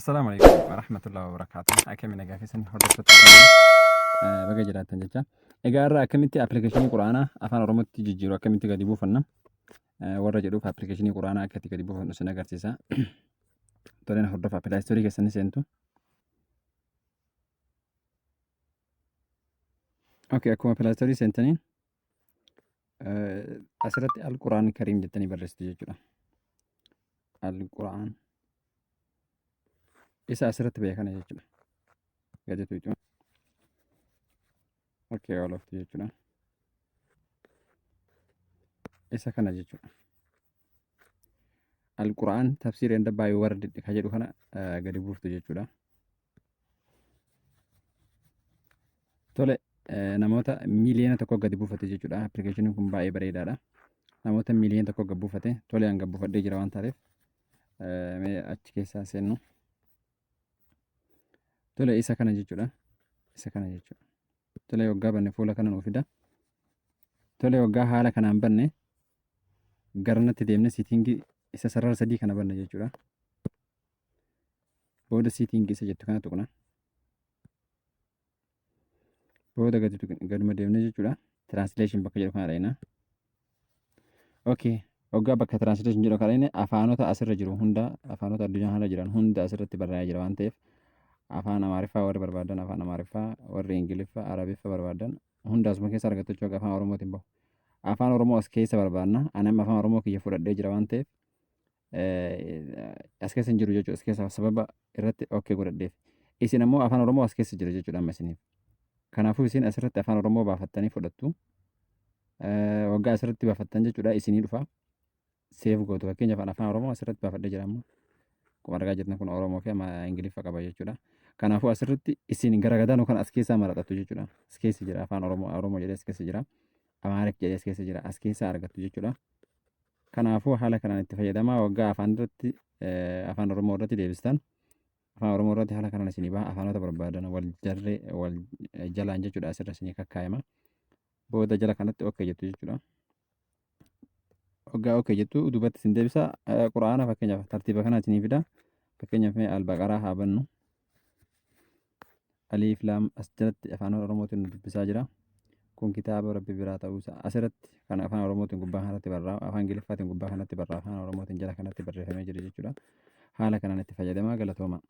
Assalaamu alaikum warahmatullahi wabarakaatuh. Akkami nagaa keessan hordoftoota keenya baga jiraattan jecha. Egaa irraa akkamitti appilikeeshinii Quraanaa afaan Oromootti jijjiiru akkamitti gadi buufanna warra jedhuuf appilikeeshinii Quraanaa akka itti gadi buufannu isin agarsiisa. Toleen hordofaa pilaastorii keessan ni seentu. Okay, akkuma pilaastorii seentaniin asirratti Al-Quraan Kariim jettanii barreessitu jechuudha. Al-Quraan isa asirratti ba'e kana jechuudha. Gadi tuqxu. Okay, oloftu jechuudha. Isa kana jechuudha. Al-Quraan tafsiir and by word ka jedhu kana gadi buuftu jechuudha. Tole namoota 1 miiliyoona gadi buufate jechuudha. Appilikeeshiniin kun baay'ee bareedaadha. Namoota 1 miiliyoona gad buufate. Tole an gad buufadhee jira waan taateef mee achi keessaa seennu. Tole isa kana jechuudha. Isa kana jechuudha. Tole waggaa banne fuula kana nuu fida. Tole waggaa haala kanaan banne garanatti deemne setting isa sarara sadii kana banna jechuudha. Booda setting isa jettu kana tuqna. Booda gadi gaduma deemne jechuudha. Translation bakka jedhu kana dhaqna. Okay. Waggaa bakka translation jedhu kana dhaqne afaanota asirra jiru hunda, afaanota addunyaa kana jiran hunda asirratti barraa'ee jira waan ta'eef, afaan Amaariffaa warri barbaadan afaan Amaariffaa, warri Ingiliffa, Arabiffa barbaadan hunda asuma keessa argattu jechuudha. Afaan Oromootiin bahu. Afaan Oromoo as keessa barbaadna. Ani amma afaan Oromoo kiyya fudhadhee jira waan ta'eef as keessa hin jiru jechuudha. As keessa sababa irratti okay godhadheef. Isin ammoo afaan Oromoo as keessa jira jechuudha amma isiniif. Kanaafuu isin asirratti afaan Oromoo baafattanii fudhattu. Waggaa asirratti baafattan jechuudha isinii dhufa. Save gootu. Fakkeenyaaf afaan Oromoo asirratti baafadhee jira amma. Akkuma argaa jirtan kun Oromoo fi amma Ingiliffa qaba jechuudha. Kanaafuu asirratti isin gara gadaanuu kan as keessaa maraxattu jechuudha. As keessa jira afaan Oromoo, Oromoo jedhee as keessa jira. Amaarik jedhee as keessa jira. As keessaa argattu jechuudha. Kanaafuu haala kanaan itti fayyadamaa. Waggaa afaan irratti afaan Oromoo irratti deebistan afaan Oromoo irratti haala kanaan isinii baha. Afaanota barbaadan wal jarree wal jalaan jechuudha asirra isinii kakkaayama. Booda jala kanatti okay jettu jechuudha. Waggaa okay jettu duubatti isin deebisa. Quraana fakkeenyaaf tartiiba kanaa isinii fida. Fakkeenyaaf mee Albaqaraa haa bannu. Aliif Laam as jalatti afaan Oromootiin nu dubbisaa jira. Kun kitaaba Rabbi biraa ta'uu isaa asirratti kan afaan Oromootiin gubbaa kanatti barraa'u, afaan Ingiliffaatiin gubbaa kanatti barraa'u, afaan Oromootiin jala kanatti barreeffamee jira jechuudha. Haala kanaan itti fayyadamaa, galatooma.